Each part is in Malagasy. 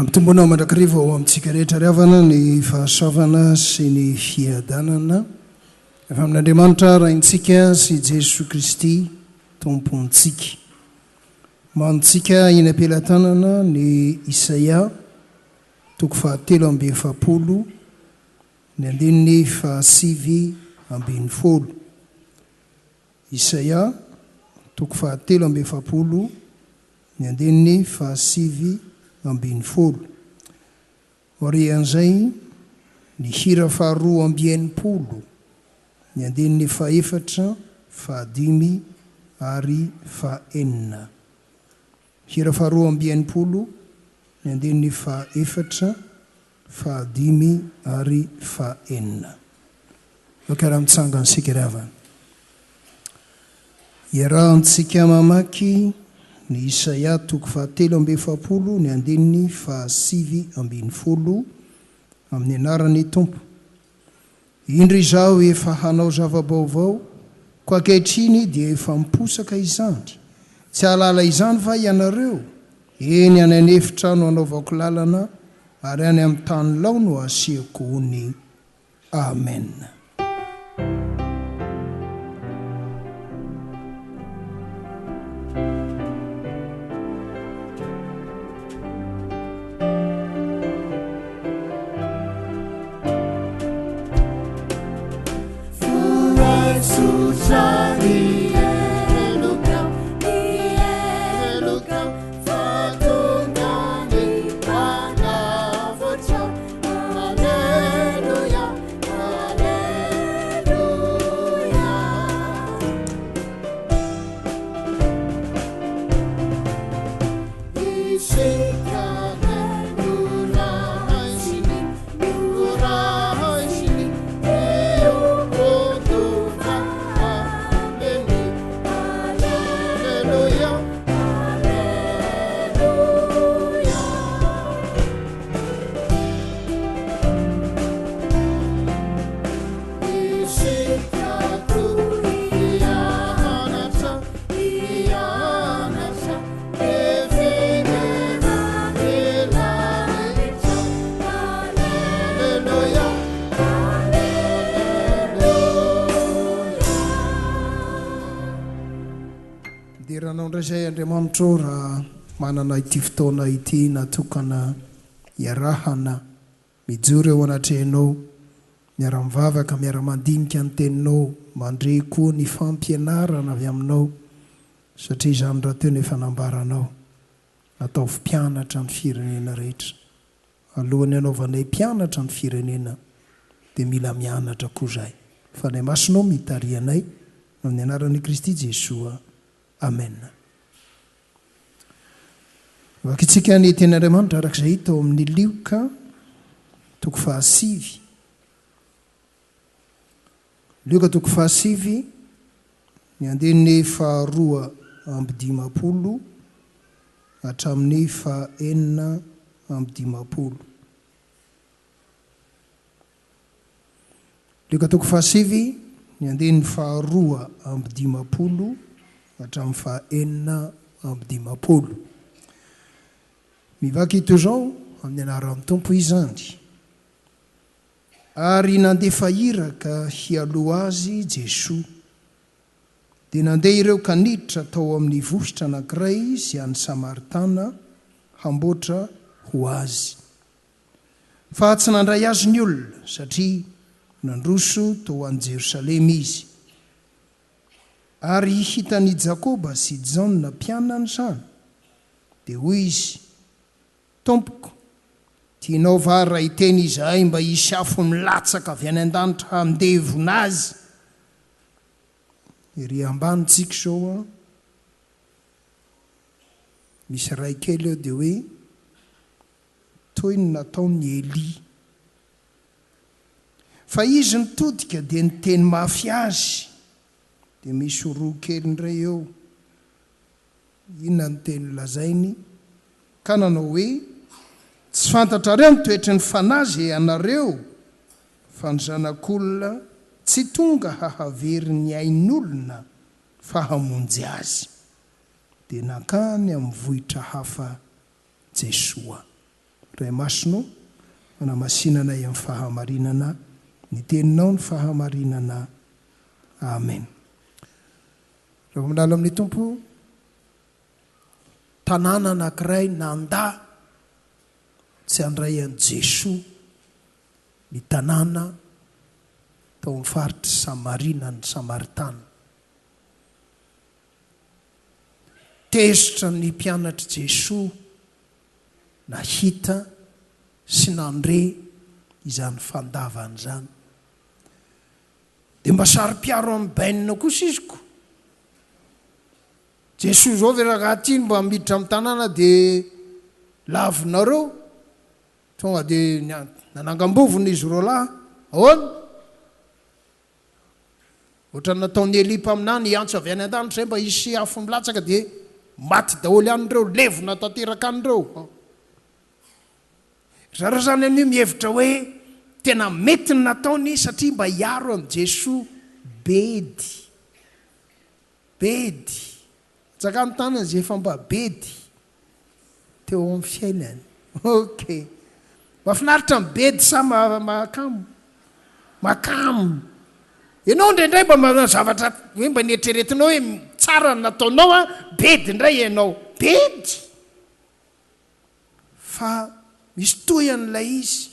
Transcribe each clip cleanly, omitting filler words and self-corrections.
Ampitomboina mandrakariva ho amintsika rehetra ry havana ny fahasoavana sy ny fiadanana avy amin'Andriamanitra Raintsika sy Jesoa Kristy Tompontsika. Mantsika eny am-pelatanana ny Isaia toko fahatelo amby 40 ny andininy faha-19. Isaia toko fahatelo amby 40 ny andininy faha-19. Aorian'izay, ny hira faharoa amby 60, ny andininy fahefatra, fahadimy ary fahenina. Hira faharoa amby 60, ny andininy fahefatra, fahadimy ary fahenina. Aoka raha mitsangana isika ry havana. Iarahantsika mamaky ny Isaia toko fahatelo amby 40 ny andininy faha-19 amin'ny anaran'ny Tompo. Indro izaho efa hanao zava-baovao, koa ankehitriny dia efa miposaka izany. Tsy hahalala izany va ianareo? Eny, any an'efitra no hanaovako lalana, ary any amin'ny tany lao no hasiako ony. Amen. Midera Anao indray izay Andriamanitra ô raha manana ity fotoana ity natokana hiarahana mijoro eo anatrehanao, miara-mivavaka, miara-mandinika ny Teninao, mandre koa ny fampianarana avy Aminao, satria izany rahateo no efa nambaranao. Ataovy mpianatra ny firenena rehetra. Alohan'ny hanaovanay mpianatra ny firenena dia mila mianatra koa izahay. Fanahy Masina ô mitariha anay amin'ny anaran'i Kristy Jesoa. Amen. Vakintsika ny tenin'Andriamanitra araka izay hita ao amin'ny Lioka toko fahasivy. Lioka toko fahasivy, ny andininy faharoa amby 50 hatramin'ny faha-56. Lioka toko fahasivy, ny andininy faharoa amby 50 hatramin'ny faha-56. Mivaky toy izao amin'ny anaran'ny Tompo izany. Ary nandefa iraka hialoha azy Jesoa. Dia nandeha ireo ka niditra tao amin'ny vohitra anankiray izay an'ny Samaritana hamboatra ho azy. Fa tsy nandray azy ny olona, satria nandroso tao any Jerosalema izy. Ary hitan'i Jakoba sy Jaona mpianany izany, dia hoy izy, Tompoko, tianao va raha hiteny izahay mba hisy afo milatsaka avy any an-danitra handevona azy? Ery ambany tsika izao an, misy ray kely eo dia hoe toy ny nataon'i Elia. Fa izy nitodika dia niteny mafy azy, dia misy roa kely indray eo. Inona no teny lazainy? Ka nanao hoe, Tsy fantatrareo ny toetry ny fanahy izay anareo, fa ny Zanak'olona tsy tonga hahavery ny ain'olona fa hamonjy azy. Dia nankany amin'ny vohitra hafa Jesoa. Ray Masina ô, manamasina anay amin'ny fahamarinana, ny Teninao ny fahamarinana. Amen. Raha vao mandalo amin'ny Tompo, tanàna anankiray nandà tsy handray an'i Jesoa ny tanàna tao amin'ny faritr'i Samaria na ny Samaritana. Tezitra ny mpianatr'i Jesoa nahita sy nandre izany fandavana izany. Dia mba saro-piaro amin'i Bainina kosa izy ko. Jesoa izao ve rangaha ty mba miditra amin'ny tanàna dia lavinareo? Tonga dia nanangam-bovona izy roalahy. Ahoana? Ohatran'ny nataon'i Elia mpaminany hiantso avy any an-danitra izay mba hisy afo milatsaka dia maty daholo ihany ireo, levona tanteraka any ireo. Ry zareo izany anio mihevitra hoe tena mety ny nataony satria mba hiaro an'i Jesoa bedy. Bedy. Anjakany tanana izay efa mba bedy teo amin'ny fiainany. Ok. Mahafinaritra ny bedy sa mahakamo? Mahakamo. Ianao indraindray mba manao zavatra hoe mba neritreretinao hoe tsara ny nataonao an, bedy indray ianao. Bedy! Fa misy tohiny ilay izy.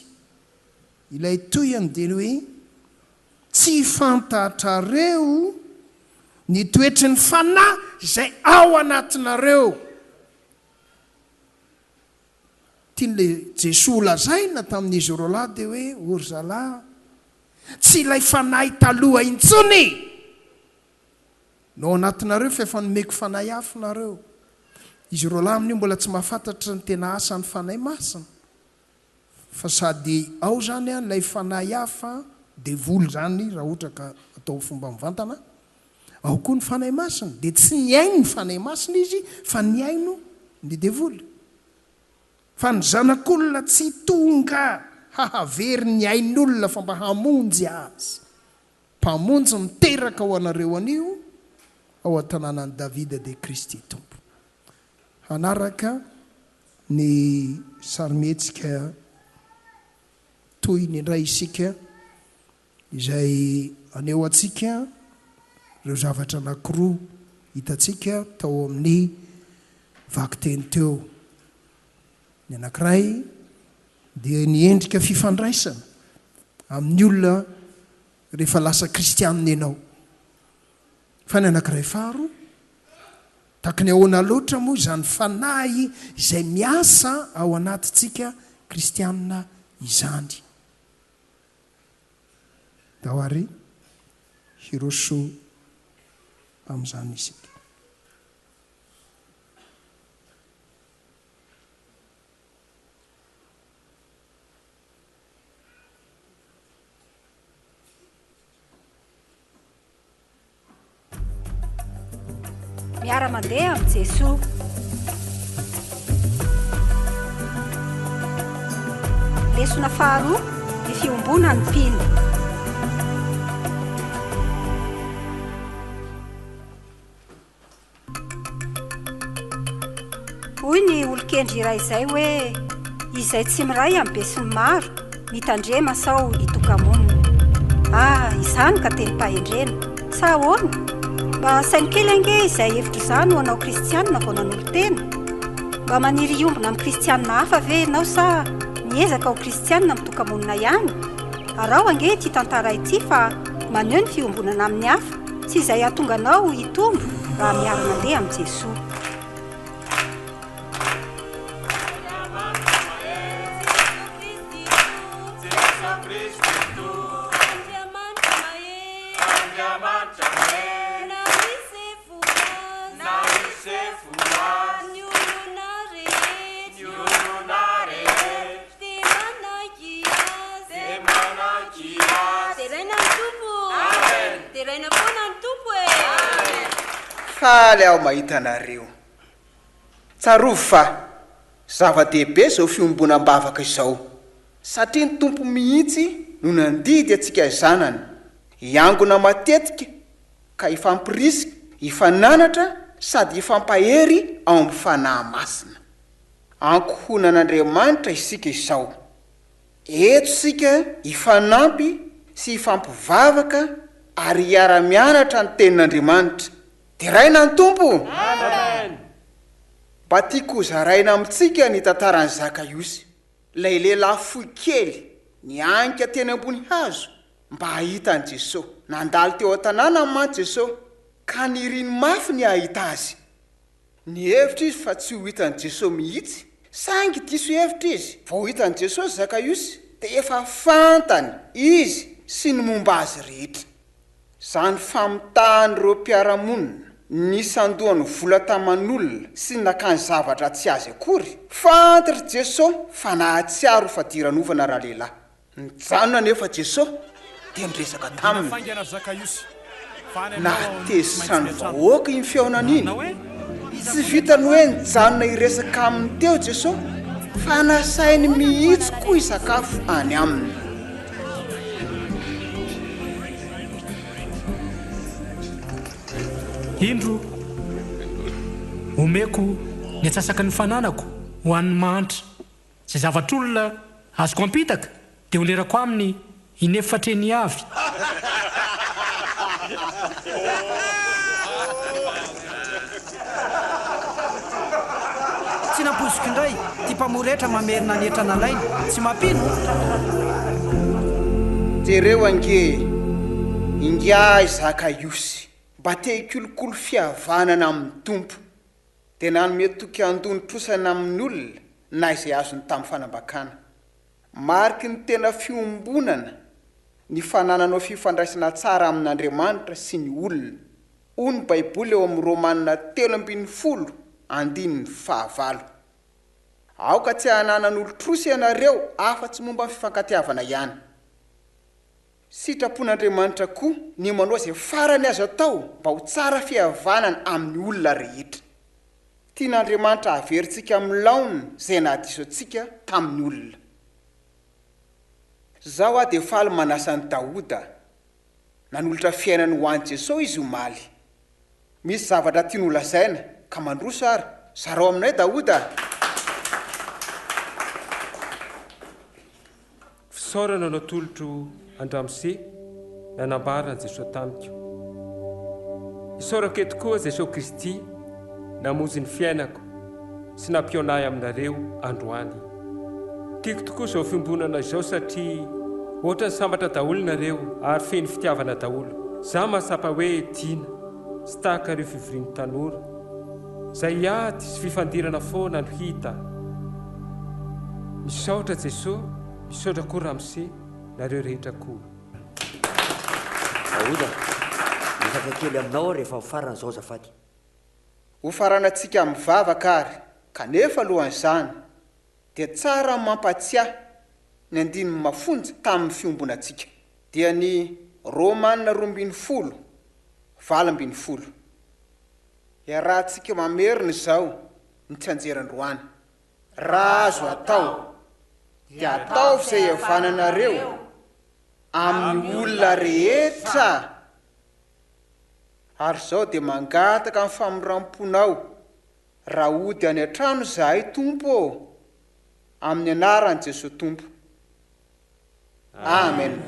Ilay tohiny dia ny hoe tsy fantatrareo ny toetry ny fanahy izay ao anatinareo. Tian'ilay Jesoa ho lazaina tamin'izy roalahy dia hoe, O ry zalahy, tsy ilay fanahy taloha intsony no ao anatinareo fa efa nomeko fanahy hafa nareo. Izy roalahy amin'io mbola tsy mahafantatra ny tena asan'ny Fanahy Masina. Fa sady ao izany an ilay fanahy hafa, devoly izany raha ohatra ka atao fomba mivantana, ao koa ny Fanahy Masina. Dia tsy nihaino ny Fanahy Masina izy fa nihaino ny devoly. Fa ny Zanak'olona tsy tonga hahavery ny ain'olona fa mba hamonjy azy. Mpamonjy miteraka ho anareo anio ao an-tanànan'i Davida dia Kristy Tompo. Hanaraka ny sarimihetsika tohiny indray isika izay haneho antsika ireo zavatra anankiroa hitantsika tao amin'ny vakiteny teo. Ny anankiray dia ny endrika fifandraisana amin'ny olona rehefa lasa kristianina ianao. Fa ny anankiray faharoa, tahaka ny ahoana loatra moa izany fanahy izay miasa ao anatintsika kristianina izany. Ndao àry hiroso amin'izany isika. Miara-mandeha amin'i Jesoa. Lesona faharoa, ny fiombonan'ny mpino. Hoy ny olon-kendry iray izay hoe, Izay tsy miray amin'ny besinimaro, mitandrema sao hitoka-monina. Ah, izany ka tenim-pahendrena! Sa ahoana? Mba saino kely ange izay hevitra izany ho anao kristianina vao nanolo-tena. Mba maniry hiombona amin'ny kristianina hafa ve ianao sa miezaka ho kristianina mitoka-monina ihany? Araho ange ity tantara ity fa maneho ny fiombonana amin'ny hafa. Sy izay hahatonga anao hitombo raha miara-mandeha amin'i Jesoa. Deraina ny Tompo! Amen! Deraina foana ny Tompo e! Amen! Faly aho mahita anareo. Tsarovy fa zava-dehibe izao fiombonam-bavaka izao, satria ny Tompo mihitsy no nandidy antsika zanany hiangona matetika ka hifampirisika, hifananatra sady hifampahery ao amin'ny Fanahy Masina. Ankohonan'Andriamanitra isika izao. Eto isika hifanampy sy hifampivavaka ary hiara-mianatra ny Tenin'Andriamanitra. Deraina ny Tompo! Amen! Mba tiako hozaraina amintsika ny tantaran'i Zakaiosy, ilay lehilahy fohy kely nianika teny ambony hazo mba hahita an'i Jesosy. Nandalo teo an-tanàna mantsy Jesosy ka niriny mafy ny hahita Azy. Nihevitra izy fa tsy ho hitan'i Jesosy mihitsy, saingy diso hevitra izy. Vao hitan'i Jesosy Zakaiosy dia efa fantany izy sy ny momba azy rehetra. Izany famitahan'ireo mpiara-monina, nisandohany vola taman'olona sy nakany zavatra tsy azy akory. Fantatr'i Jesosy fa nahatsiaro ho fadiranovana ralehilahy. Nijanona anefa Jesosy dia niresaka taminy. Nahatezitra ny vahoaka iny fihaonana iny. Tsy vitan'ny hoe nijanona hiresaka aminy teo Jesosy fa nasainy mihitsy koa hisakafo any aminy. Indro, omeko ny antsasaky ny fananako ho an'ny mahantra. Izay zavatr'olona azoko ampitaka dia honerako aminy inefatra eny avy. Tsy nampoiziko indray ity mpamory hetra mamerina ny hetra nalainy. Tsy mampino? Jereo ange e! Ingahy Zakaiosy mba te hikolokolo fihavanana amin'ny Tompo. dia nanome toky handoa ny trosany amin'ny olona na izay azony tamin'ny fanambakana. Mariky ny tena fiombonana ny fanananao fifandraisana tsara amin'Andriamanitra sy ny olona, hoy ny Baiboly ao amin'ny Romana 13 andininy fahavalo. Aoka tsy hananan'olon-trosa ianareo afa-tsy momba ny fifankatiavana ihany. Sitrapon'Andriamanitra koa ny manao izay farany azo atao mba ho tsara fihavanana amin'ny olona rehetra. Tian'Andriamanitra haverintsika amin'ny laoniny izay nahadiso antsika tamin'ny olona. Izao aho dia faly manasa an'i Daoda. Nanolotra fiainany ho an'i Jesosy izy omaly. Misy zavatra tiany ho lazaina ka mandroso ary zarao aminay Daoda a! Fisaorana no atolotro an-dRamose nanambara an'i Jesoa tamiko. Isaorako eto koa Jesoa Kristy namonjy ny fiainako sy nampihaona ahy aminareo androany. Tiako tokoa izao fiombonana izao satria ohatran'ny sambatra daholo nareo ary feno fitiavana daholo. Za mahatsapa hoe tiana sy tahaka ireo fivorian'ny tanora izay ady sy fifandirana foana no hita. Misaotra Jesoa, misaotra koa Ramose, nareo rehetra koa. Daoda, miresaka kely aminao aho rehefa mifarana izao azafady. Hofaranantsika amin'ny vavaka ary, kanefa alohan'izany dia tsara ny mampahatsiahy ny andininy mafonja tamin'ny fiombonantsika, dia ny Romana 12, 18. Iarahantsika mamerina izao ny tsianjery androany. Raha azo atao, dia ataovy izay hihavananareo amin'ny olona rehetra. Ary izao dia mangataka ny famindram-ponao raha hody any an-trano izahay Tompo ô, amin'ny anaran'i Jesoa Tompo. Amen.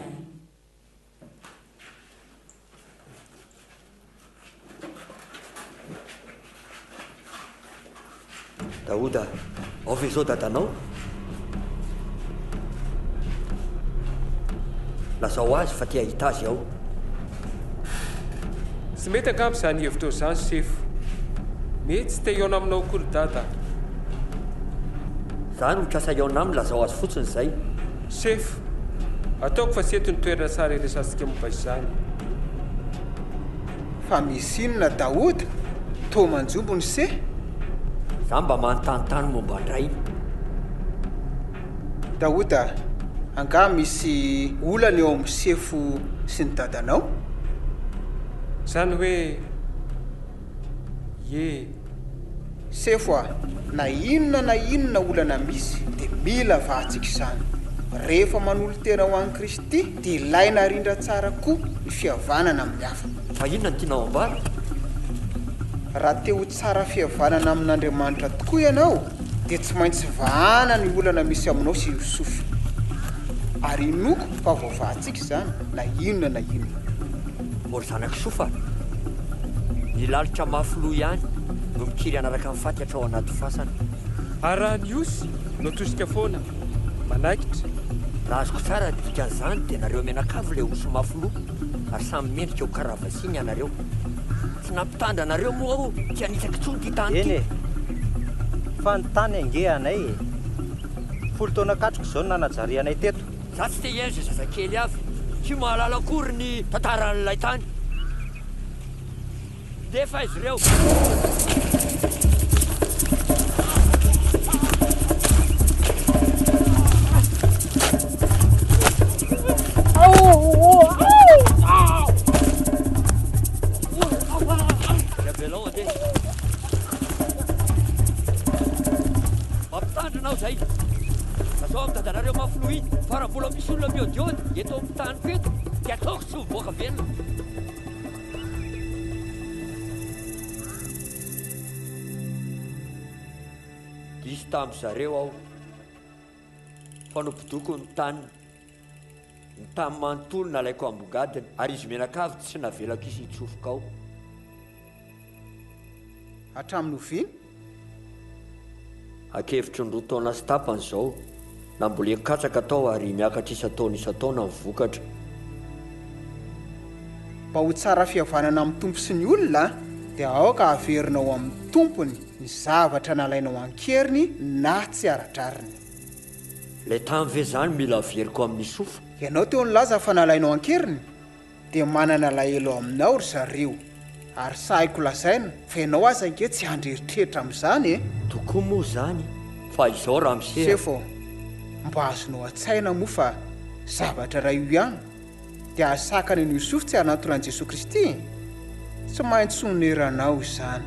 Daoda, ao ve izao dadanao? Lazao azy fa te hahita azy aho. Tsy mety angamba izany hevitrao izany sefo. Mety tsy te hihaona aminao akory dada. Za no mikasa hihaona aminy, lazao azy fotsiny izay. Sefo, ataoko fa tsy eto ny toerana tsara hiresahantsika momba izany. Fa misy inona Daoda? Toa manjombona ise? Za mba manontanintany momba an-drainy. Daoda, angaha misy olana eo amin'i Sefo sy ny dadanao? Izany hoe, ie. Sefo a! Na inona na inona olana misy dia mila vahantsika izany. Rehefa manolo-tena ho an'i Kristy dia ilaina arindra tsara koa ny fihavanana amin'ny hafa. Fa inona no tianao ambara? Raha te ho tsara fihavanana amin'Andriamanitra tokoa ianao. Dia tsy maintsy vahana ny olana misy aminao sy Youssouf. Ary inoako fa voavahantsika izany na inona na inona. Ô ry zanak'i Sofa, ny lalitra mafy loha ihany no mikiry hanaraka ny faty hatrao anaty fasana. Ary raha ny osy no atosika foana, manaikitra. Raha azoko tsara ny dikan'izany dia nareo mianakavy ilay osy mafy loha ary samy mendrika ho karavasiana ianareo. Tsy nampitandra anareo moa aho tsy hanitsaka intsony ity tany Eny ity. e! Fa ny tany ange anay e! Folo taona katroka izao no nanajarianay teto. Za tsy te hihaino izay zazakely avy tsy mahalala akory ny tantaran'ilay tany. Ndefa izy ireo. Avelao andeha. Mampitandrina aho izay. Lazao amin'ny dadanareo mafy loha iny fa raha mbola misy olona miodiody eto amin'ny taniko eto dia ataoko tsy mivoaka velona. Diso tamin-dry zareo aho fa nopidoko ny taniny. Ny tany manontolo nalaiko ambongadiny ary izy mianakavy tsy navelako hisy hitsofoka ao. Hatramin'ny oviana? Ankevitry ny roa taona sy tapany izao, namboleko katsaka tao ary miakatra isan-taona isan-taona ny vokatra. Mba ho tsara fihavanana amin'ny Tompo sy ny olona dia aoka haverinao amin'ny tompony ny zavatra nalainao an-keriny na tsy ara-drariny. Ilay tany ve izany mila averiko amin'i Sofa? Ianao teo nilaza fa nalainao an-keriny dia manana alahelo aminao ry zareo ary sahiko lazaina fa ianao aza ange tsy handry eritreritra amin'izany e! Tokoa moa izany fa izao ramose a! Sefo, mba azonao an-tsaina moa fa zavatra iray io ihany dia hahasakana an'i Yosuf tsy hanantona an'i Jesoa Kristy e! Tsy maintsy honeranao izany.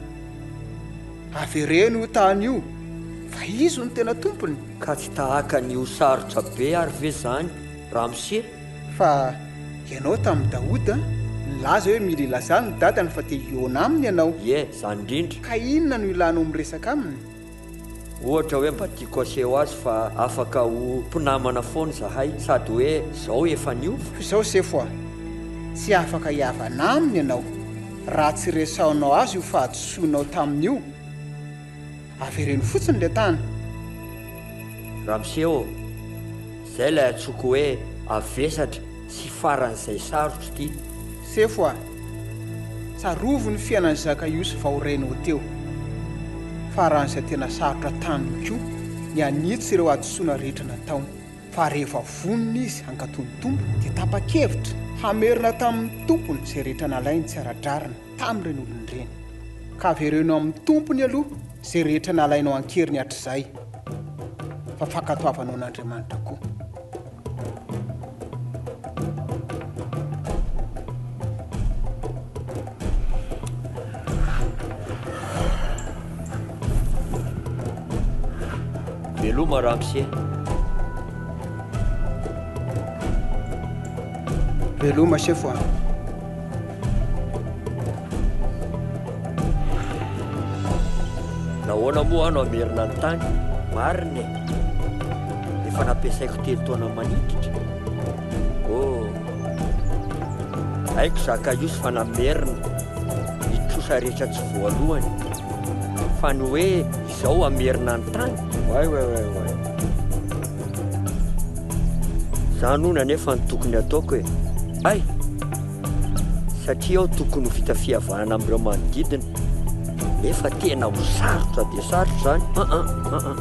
Avereno io tany io fa izy no tena tompony. Ka tsy tahaka ny ho sarotra be ary ve izany ramose? Fa ianao tamin'i Daoda nilaza hoe mila ilazany ny dadany fa te hihaona aminy ianao. Ie, izany indrindra. Ka inona no ilanao miresaka aminy? Ohatra hoe mba tiako aseho azy fa afaka ho mpinamana foana izahay sady hoe zao efa niova. F'izao sefo a! Tsy afaka hihavana aminy ianao raha tsy resahinao azy io fahadisoanao taminy io. Avereno fotsiny le tany. Ramose ô! Zay ilay antsoiko hoe avesatra sy faran'izay sarotra ity. Sefo a! Tsarovy ny fiainan'i Zakaiosy vao renao teo. Faran'izay tena sarotra taminy koa ny hanitsy ireo hadisoana rehetra nataony. Fa rehefa vonona izy hankatò ny Tompo dia tapa-kevitra hamerina tamin'ny tompony izay rehetra nalainy tsy ara-drariny tamin'ireny olona ireny. Ka avereno amin'ny tompony aloha izay rehetra nalainao an-keriny hatrizay, fa fankatoavanao an'Andriamanitra koa. Veloma ramose. Veloma sefo a. Nahoana moa aho no hamerina ny tany? Marina e! Efa nampiasaiko telo taona maniditra. Oh! Haiko Zakaiosy fa namerina ny trosa rehetra tsy voalohany. Fa ny hoe izao hamerina ny tany? Oay oay oay oay. Zany hono anefa no tokony hataoko e! Hay! Satria aho tokony ho vita fihavanana amin'ireo manodidina. Nefa tena ho sarotra dia sarotra izany. An an an an.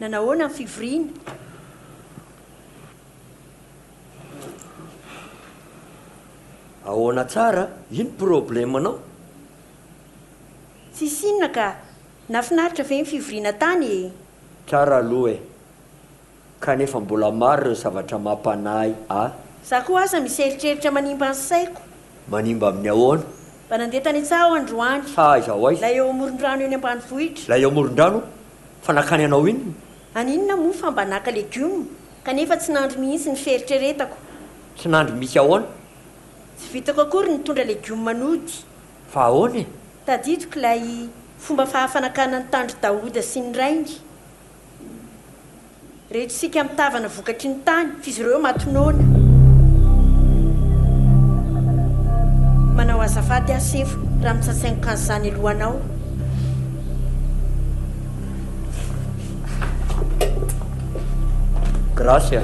Nanahoana ny fivoriana? Ahoana tsara? Ino problème nao? Tsisy inona ka! Nahafinaritra ve ny fivoriana tany e? Tsara aloha e! Kanefa mbola maro ireo zavatra mampanahy ahy. Za koa aza misy eritreritra manimba ny saiko. Manimba amin'ny ahoana? Mba nandeha tany an-tsaha aho androany. Saha aiza ho aiza? Ilay eo amoron-drano eny ambanivohitra. Ilay eo amoron-drano? Fa nakany anao inona? Haninona moa fa mba naka legioma, kanefa tsy nandry mihitsy ny fieritreretako. Tsy nandry mihitsy ahoana? Tsy vitako akory ny nitondra legioma nody. Fa ahoana e? Tadidiko ilay fomba fahafanakana ny tandry Daoda sy ny rainy. Reto isika mitavana vokatry ny tany, f'izy ireo maty noana. Manao azafady aho sefo raha mitsatsaingoka an'izany alohanao. Grace a!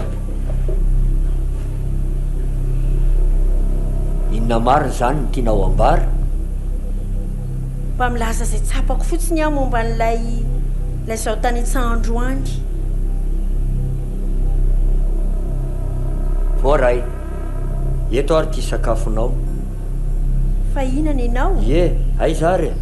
Inona marina izany no tianao ambara? Mba milaza izay tsapako fotsiny aho momba an'ilay ilay izaho tany an-tsaha androany. Voaray. Eto ary ity sakafonao. Fa hihinana ianao? Ie, aiza ary e?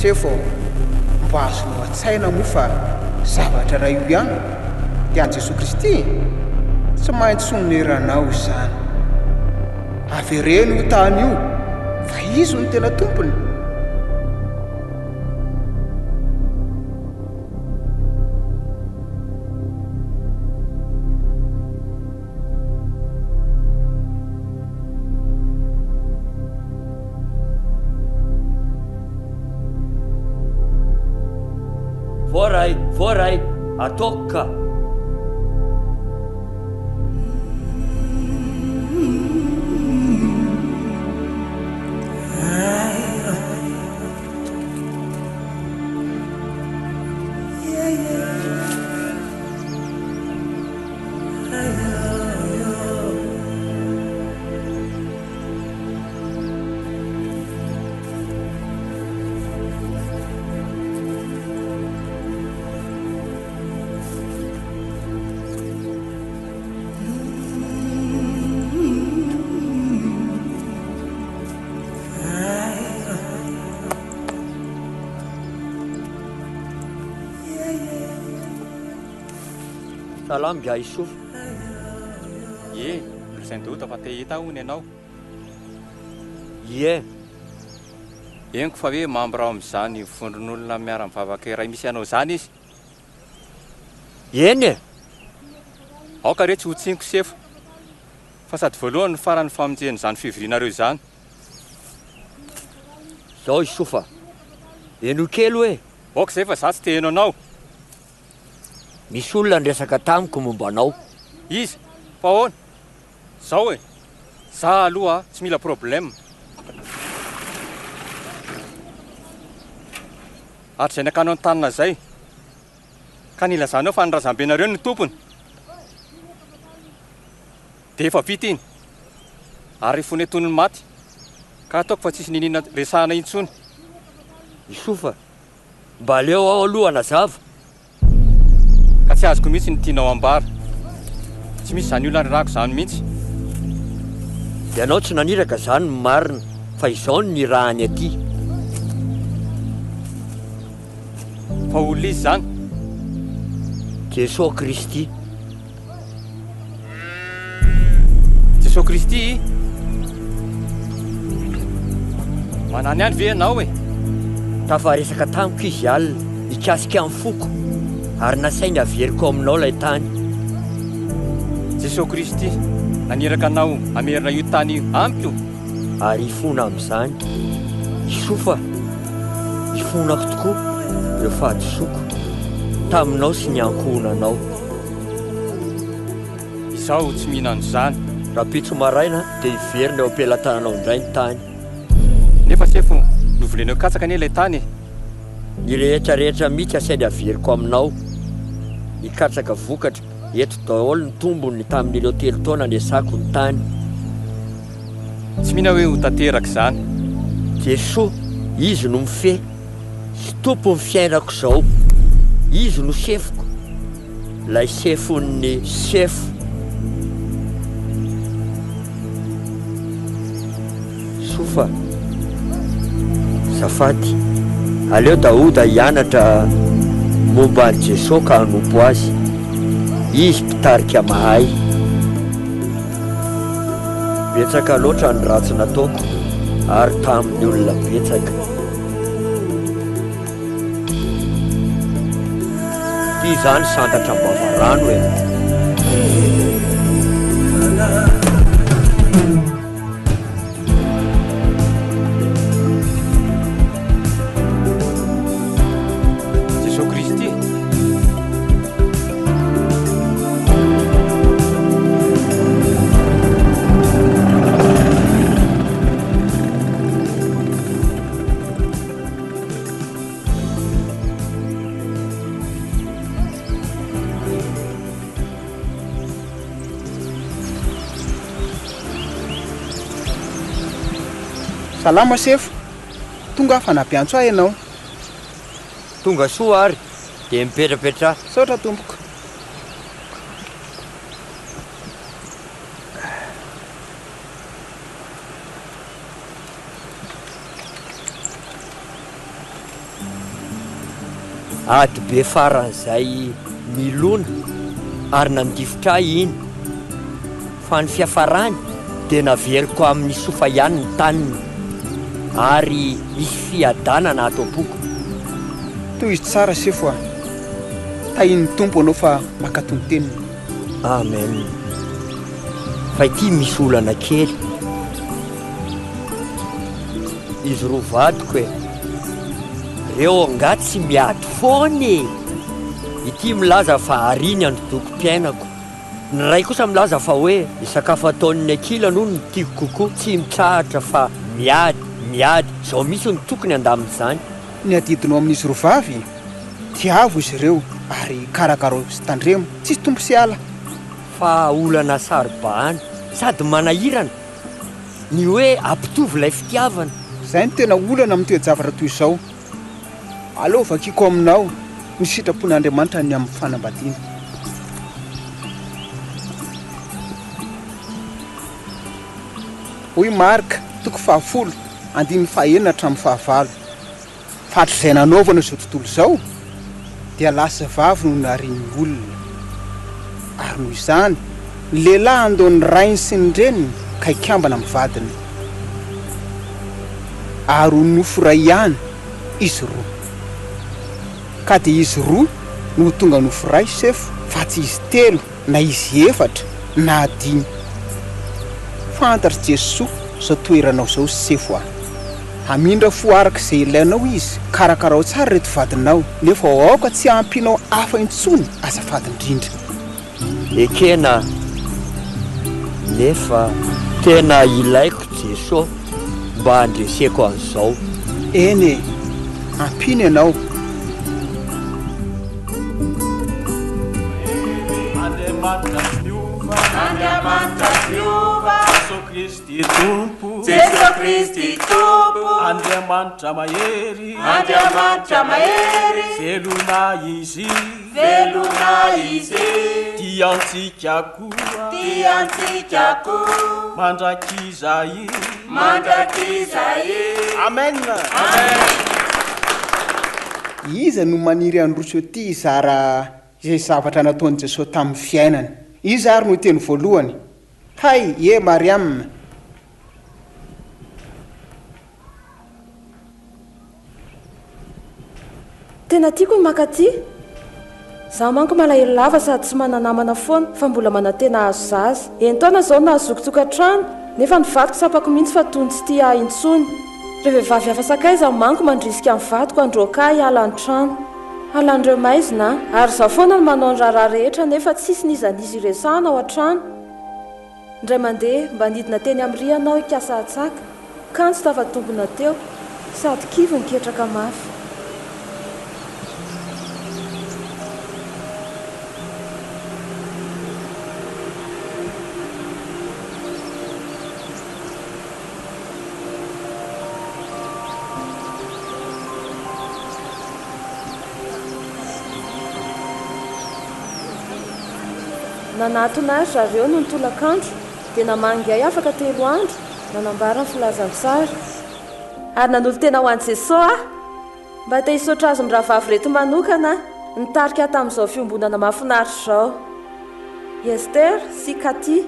Sefo ô, mba azonao an-tsaina moa fa zavatra iray io ihany dia an'i Jesoa Kristy e? Tsy maintsy honeranao izany. Avereno io tany io fa izy no tena tompony. Voaray, voaray, ataoko ka. Salama ingahy Issofa. Ie, nolazain'i Daoda fa te hahita ahy hono ianao. Ie. Henoko fa hoe membre ao amin'izany vondron'olona miara-mivavaka iray misy anao izany izy. Eny e! Aoka re tsy ho tsiniko sefo, fa sady voalohany no farany famonjen'izany fivorianareo izany. Zao i Sofa, henoy kely hoe. Aoka izay fa za tsy te heno anao. Misy olona niresaka tamiko momba anao. Iza? Fa ahoana? Zao e! Za aloha tsy mila problème. Hatrizay nakanao ny tanana izay. Ka nilazanao fa ny razambenareo no tompony. Dia efa vita iny. Ary fony etoy ny maty. Ka ataoko fa tsisy niniana resahana intsony. Isofa, mba aleo aho aloha hanazava. Ka tsy azoko mihitsy ny tianao ambara. Tsy misy izany olona nirahako izany mihitsy. Ianao tsy naniraka izany ny marina fa izao no nirahany aty. Fa olona iza izany? Jesoa Kristy. Jesoa Kristy i? Manany ihany ve ianao e? Tafaresaka tamiko izy alina nikasika ny foko ary nasainy haveriko aminao ilay tany. Jesoa Kristy naniraka anao hamerina io tany io amiko. Ary hifona amin'izany. Isofa, ifonako tokoa ireo fahadisoako taminao sy ny ankohonanao. Izaho tsy mino an'izany. Rahampitso maraina dia hiverina eo am-pelatananao indray ny tany. Nefa sefo, novolenao katsaka anie ilay tany e! Ny rehetra rehetra mihitsy asainy averiko aminao. Ny katsaka vokatra, eto daholo ny tombony tamin'ireo telo taona niasako ny tany. Tsy mino aho hoe ho tanteraka izany. Jesoa, Izy no mifehy sy Tompon'ny fiainako izao. Izy no sefoko, ilay sefon'ny sefo. Sofa, Zafady, aleo Daoda hianatra momba an'i Jesoa ka hanompo Azy. Izy mpitarika mahay. Betsaka loatra ny ratsy nataoko ary tamin'ny olona betsaka. Ity izany santatra am-bavarano e. Jesoa Kristy. Salama sefo, tonga aho fa nampiantso ahy ianao. Tonga soa ary dia mipetrapetraha. Misaotra tompoko. Ady be faran'izay nilona ary nandifotra ahy iny, fa ny fiafarany dia naveriko amin'ny sofa ihany ny taniny, ary misy fiadanana ato am-poko. Tohizo tsara sefo a! Tahin'ny Tompo anao fa mankato ny teniny. Amen. Fa ity misy olana kely. Izy roa vadiko e. Reo angaha tsy miady foana e. Ity milaza fa ary ny androdokom-piainako. Ny iray kosa milaza fa hoe ny sakafo ataon'ny ankilany hono no tiako kokoa. Tsy mitsahatra fa miady, miady. Izao mihitsy no tokony handamina izany. Ny adidinao amin'izy roa vavy, tiavo izy ireo ary karakarao sy tandremo, tsisy tompo sy ala. Fa olana saro-bahana sady manahirana ny hoe ampitovy ilay fitiavana. Izay no tena olana amin'ny toe-javatra toy izao. Aleo vakiako aminao ny sitrapon'Andriamanitra ny amin'ny fanambadiana. Hoy Marka, toko fahafolo, andininy fahenina hatramin'ny fahavalo. Fa hatrizay nanaovana izao tontolo izao, dia lahy sy vavy no narian'ny olona. Ary noho izany, ny lehilahy handao ny rainy sy ny reniny ka hikambana amin'ny vadiny. Ary ho nofo iray ihany izy roa. Ka dia izy roa no ho tonga nofo iray, sefo, fa tsy izy telo na izy efatra na dimy. Fantatr'i Jesoa izao toeranao izao sefo a! Hamindra fo araka izay ilainao Izy, karakarao tsara ireto vadinao, nefa aoka tsy hampianao hafa intsony azafady indrindra. Ekena nefa tena ilaiko Jeso mba handreseko an'izao. Eny e! Ampiany ianao. Andriamanitra tsy miova. Andriamanitra tsy miova. Jeso Kristy Tompo. Jeso Kristy Tompo. Andriamanitra mahery. Andriamanitra mahery. Velona Izy. Velona Izy. Tia antsika koa. Tia antsika koa. Mandrakizay. Mandrakizay. Amen. Amen. Iza no maniry handroso ety hizara izay zavatra nataon'i Jesoa tamin'ny fiainany? Iza ary no hiteny voalohany? Hay, ie Mariam! Tena tiako ny mankaty. Izaho manko malahelo lava sady tsy mana-namana foana fa mbola manantena hahazo zaza. Enin-taona izao no nahazoako tokantrano nefa ny vadiko tsapako mihitsy fa toy ny tsy tia ahy intsony. Ireo vehivavy hafa sakaiza manko mandrisika ny vadiko handroaka ahy hiala ny trano. Halan'ireo maizina aho. Ary izaho foana no manao ny raharaha rehetra nefa tsisy n'iza n'iza iresahana ao an-trano. Indray mandeha mba nidina teny amin'ny rihana aho hikasa hatsaka, kanjo tafatombina teo, sady kivy niketraka mafy. Nanatona ahy ry zareo nony tolakandro, dia namangy ahy afaka telo andro, nanambara ny filazantsara. Ary nanolo-tena ho an'i Jesoa aho. Mba te hisaotra azy mirahavavy ireto manokana aho, nitarika ahy tamin'izao fiombonana mahafinaritra izao. I Esther sy Cathy.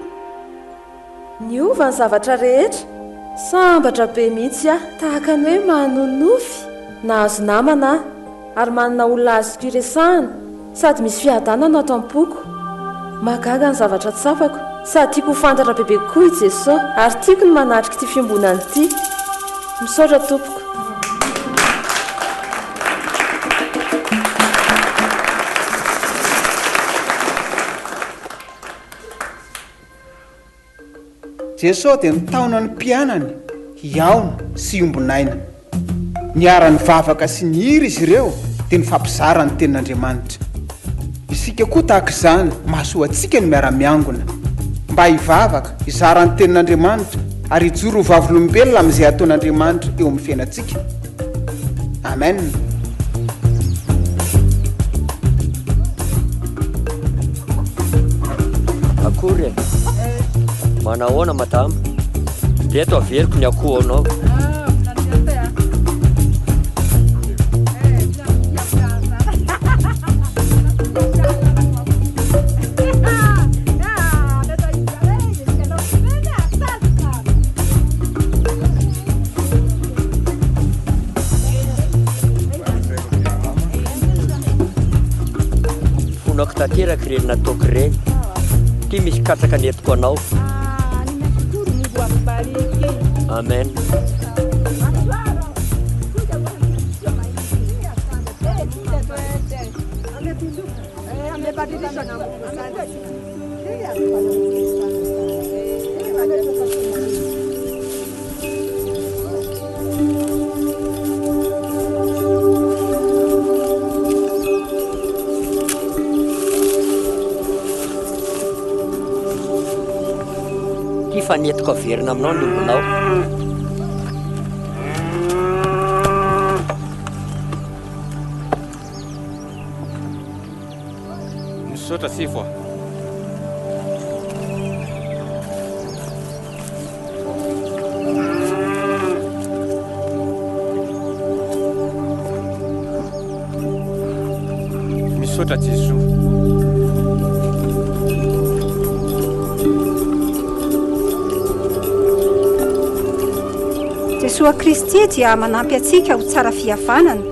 Niova ny zavatra rehetra. Sambatra be mihitsy aho, tahaka ny hoe manonofy. Nahazo namana aho, ary manana olona azoko iresahana, sady misy fiadanana ato am-poko. Mahagaga ny zavatra tsapako, sady tiako ho fantatra bebe kokoa i Jesoa, ary tiako ny manatrika ity fiombonana ity. Misaotra tompoko. Jesoa dia nitaona ny mpianany hihaona sy hiombon'aina. Niara-nivavaka sy nihira izy ireo dia nifampizara ny tenin'Andriamanitra. Isika koa tahaka izany, mahasoa antsika ny miara-miangona mba hivavaka, hizara ny tenin'Andriamanitra ary hijoro ho vavolombelona amin'izay ataon'Andriamanitra eo amin'ny fiainantsika. Amen. Akory e! Manahoana madama? Ireto averiko ny akohonao. Fonako tanteraka ireny nataoko ireny. Ity misy katsaka nentiko anao. Amen. Ity fa nentiko averina aminao ny ombinao. Misaotra sefo a. Misaotra Jesoa. Jesoa Kristy dia manampy antsika ho tsara fihavanana,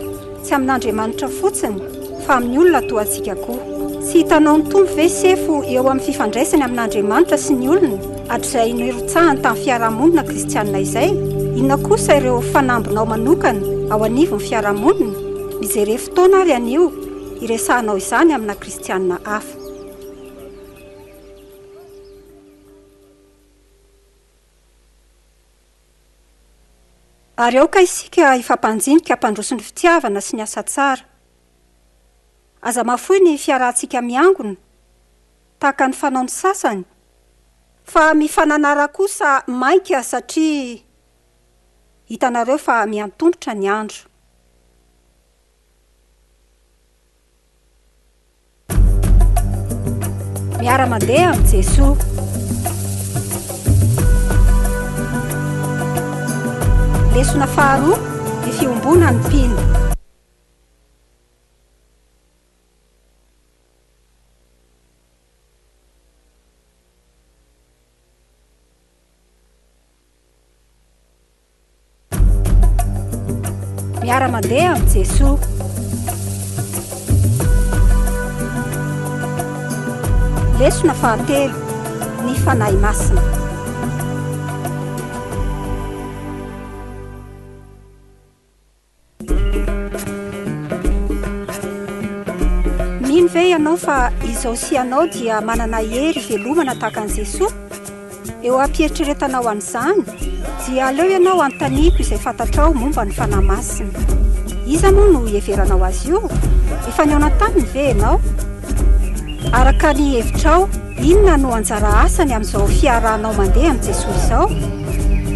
tsy amin'Andriamanitra fotsiny, fa amin'ny olona toa antsika koa. Tsy hitanao ny Tompo ve sefo eo amin'ny fifandraisany amin'Andriamanitra sy ny olona hatrizay nirotsahany tamin'ny fiarahamonina kristianina izay? Inona kosa ireo fanambinao manokana ao anivon'ny fiarahamonina? Mijere fotoana ary anio hiresahanao izany amina kristianina hafa. Ary aoka isika hifampanjinika hampandroso ny fitiavana sy ny asa tsara. Aza mahafoy ny fiarahantsika miangona, tahaka ny fanaon'ny sasany, fa mifananara kosa mainka satria hitanareo fa mihantomotra ny andro. Miara-mandeha amin'i Jesoa. Lesona faharoa, ny fiombonan'ny mpino. Miara-mandeha amin'i Jesoa. Lesona fahatelo, Ny Fanahy Masina. Mino ve ianao fa izao sy ianao dia manana hery hivelomana tahaka an'i Jesoa? Eo am-pieritreretanao an'izany, dia aleo ianao hanontaniako izay fantatrao momba ny Fanahy Masina. Iza moa no iheveranao azy io? Efa nihaona taminy ve ianao? Araka ny hevitrao, inona no anjara asany amin'izao fiarahanao mandeha amin'i Jesoa izao?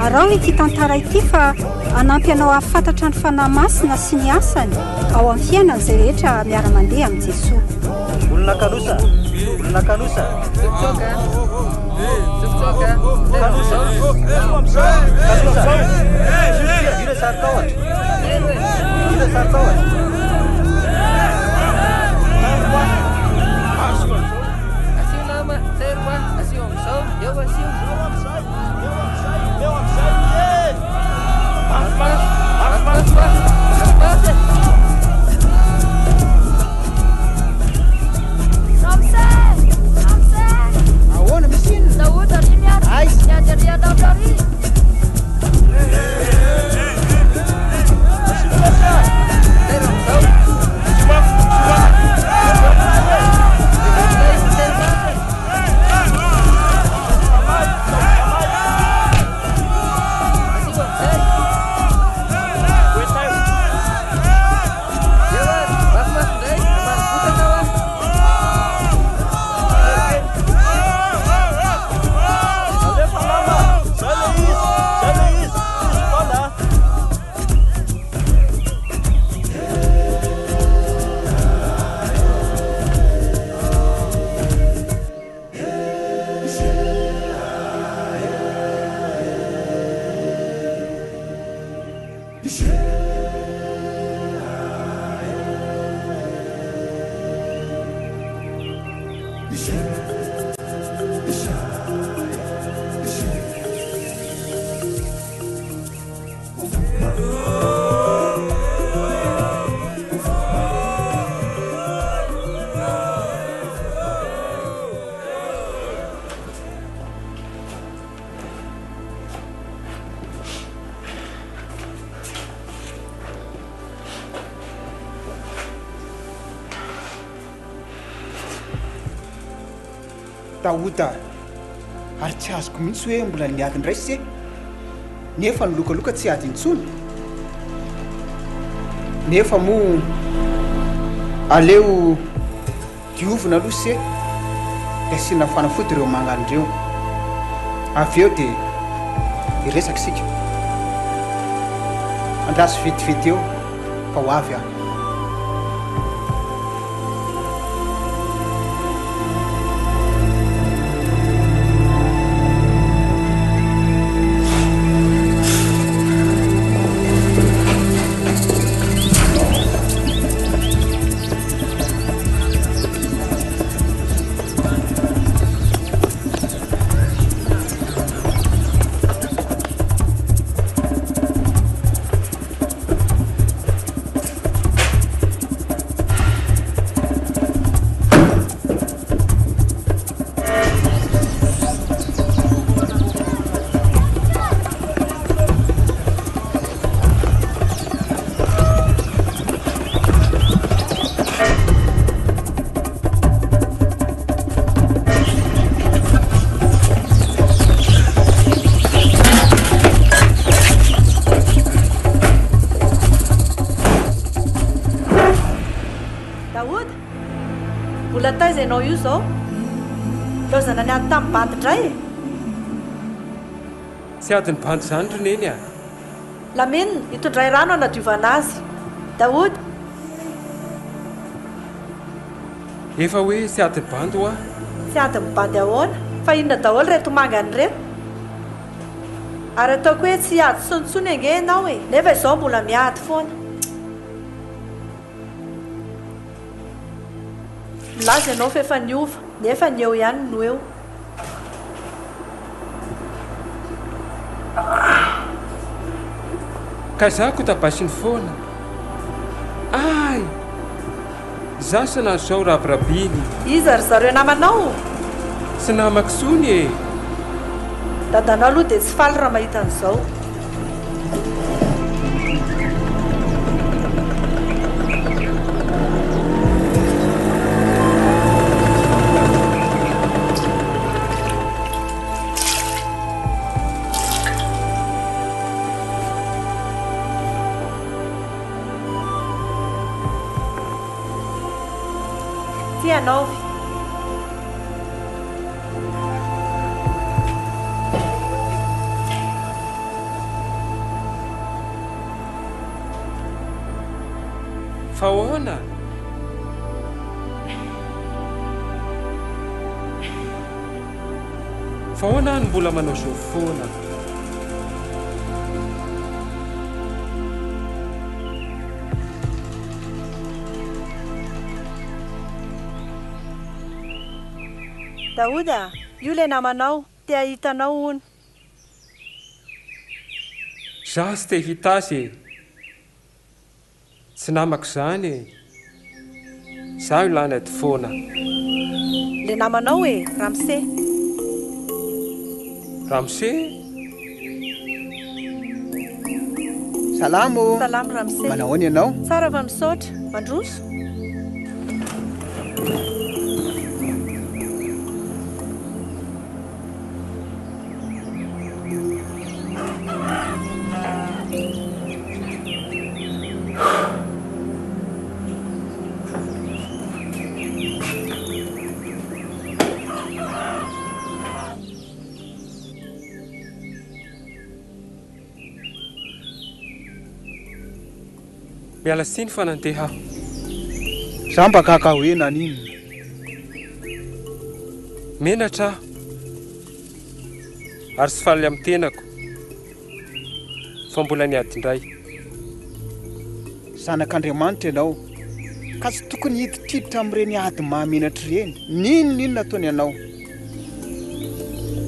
Araho ity tantara ity fa hanampy anao hahafantatra ny Fanahy Masina sy ny asany ao amin'ny fiainan'izay rehetra miara-mandeha amin'i Jesoa. Olona kanosa. Olona kanosa. Kanosa. Kanosa. Io sary tahotra. Io sary tahotra. Asio nama, tairo a, asio amin'izao, eo asio. Ramose! Ramose! Ahoana, misy inona? Daoud ary miady. Aiza? Miady ary andafy ary. Alefa mama! Zay le izy! Zay le izy! Tsisy foana a! Daoda, ary tsy azoko mihitsy hoe mbola niady indray se, nefa ny lokaloka tsy ady intsony. Nefa moa aleo diovina aloha se, dia asiana fanafody ireo mangana ireo. Avy eo dia hiresaka isika. Andraso vetivety eo fa ho avy aho. Daoda, mbola taiza ianao io izao? Laozana niady tamin'ny bandy indray e! Tsy adin'ny bandy izany ry Neny a! Lamine, itondray rano hanadiovana azy. Daoda. Efa hoe tsy adin'ny bandy hoa. Tsy adin'ny bandy ahoana? Fa inona daholo ireto mangany ireto? Ary ataoko hoe tsy hiady intsony intsony ange ianao e! Nefa izao mbola miady foana. Milaza ianao fa efa niova, nefa ny eo ihany no eo. Ka za ko tabasiny foana. Ay! Za sa nahazo zao rabirabiny. Iza ry zareo namanao? Tsy namako tsony e! Dadanao aloha dia tsy faly raha mahita an'izao. Ty anaovy. Fa ahoana? Fa ahoana aho no mbola manao izao foana? Daoud a! Io ilay namanao, te hahita anao hono. Za tsy te hita azy e! Tsy namako izany e! Izaho ilany ady foana. Le namanao e! Ramose. Ramose? Salama ô! Salama Ramose. Manahoana ianao? Tsara fa misaotra. Mandroso? Miala tsiny fa nandeha aho. Za mba gaga hoe naninona. Menatra aho ary tsy faly amin'ny tenako fa mbola niady indray. Zanak'Andriamanitra ianao ka tsy tokony hiditriditra amin'ireny ady mahamenatra ireny, n'inon'inona ataony anao.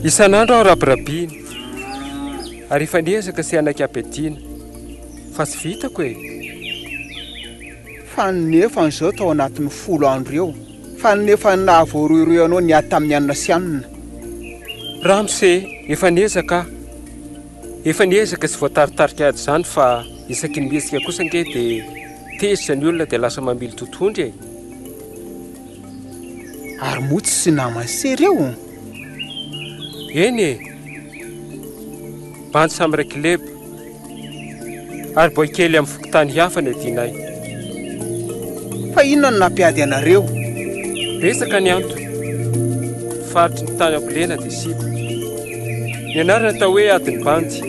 Isan'andro aho rabirabiana ary efa niezaka sy hanaiky ampiadiana fa tsy vitako e! Fa nefa an'izao tao anatin'ny folo andro eo Fa nefa nahavoarohirohy anao niady tamin'i anona sy anona. Ramose, efa niezaka aho. Efa niezaka sy voataritarika ady izany fa isaky ny mihetsika kosa ange dia tezitra ny olona dia lasa mamily totohondry e! Ary moa tsy naman'i se ireo? Eny e! Bandy samy rekileba. Ary boay kely amin'ny fokontany hafa ny adinay. Fa inona no nampiady anareo? Betsaka ny antony. Faritry ny tany ambolena dia simba. Ny anarana atao hoe adin'ny bandy.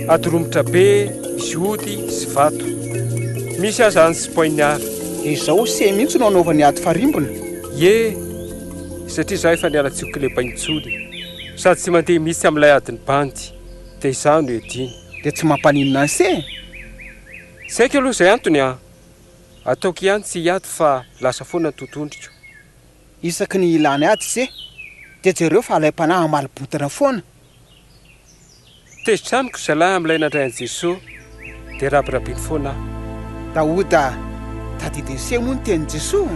Ady romotra be, misy ody sy vato. Misy aza any sy poignard. Izao se mihitsy no anaovany ady farimbona? Ie, satria izaho efa niala tsy ho kileba intsony. Sady tsy mandeha mihitsy amin'ilay adin'ny bandy. Dia izaho no iadiany. Dia tsy mampaninona an'se e! Tsy haiko aloha izay antony an! Ataoko ihany tsy hiady fa lasa foana ny totohondriko. Isaky ny ilany ady se, dia jereo fa alaim-panahy hamaly bontana foana. Tezitra amiko zalahy amin'ilay nandray an'i Jesoa dia rabirabiny foana aho. Daoda, tadidin'i se moa ny tenin'i Jesoa?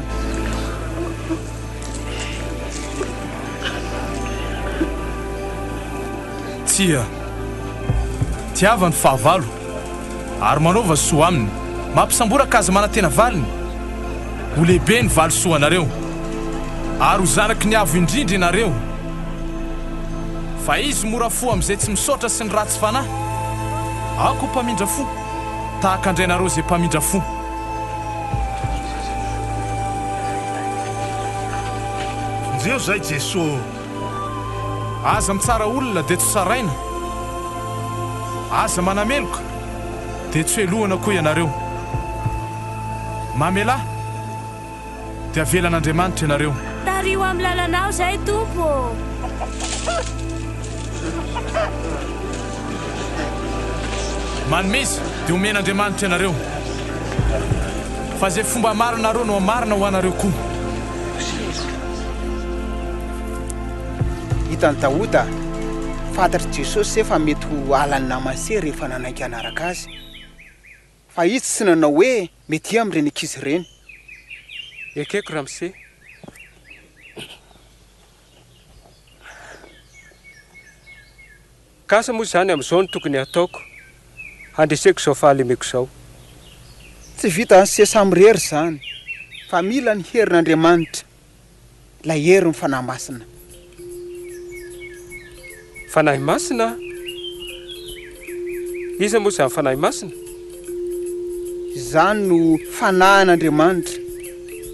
Tsia. Tiava ny fahavalo, ary manaova soa aminy. Mampisamboraka aza manantena valiny. Ho lehibe ny valisoanareo, ary ho zanaky ny Avo Indrindra ianareo. Fa Izy mora fo amin'izay tsy misaotra sy ny ratsy fanahy. Aoka ho mpamindra fo, tahaka an-dRainareo izay mpamindra fo. Vonjeo izay Jeso ô! Aza mitsara olona dia tsy tsaraina, aza manameloka dia tsy helohina koa ianareo. Mamelà dia havelan'Andriamanitra ianareo. Tariho amin'ny lalanao izay Tompo ô. Manomeza dia homen'Andriamanitra ianareo. Fa izay fomba amarinareo no hamarina ho anareo koa. Hitan'i Daoda, fantatr'i Jesosy fa mety ho halan'ny namany se rehefa nanaiky hanaraka azy. Fa izy tsy nanao hoe mety amin'ireny ankizy ireny. Ekeko ramose. Ka asa moa izany amin'izao no tokony hataoko handreseko izao fahalemeko izao. Tsy vitan'i se samirery izany fa mila ny herin'Andriamanitra. Ilay herin'ny Fanahy Masina. Fanahy Masina? Iza moa izany Fanahy Masina? Izany no Fanahin'Andriamanitra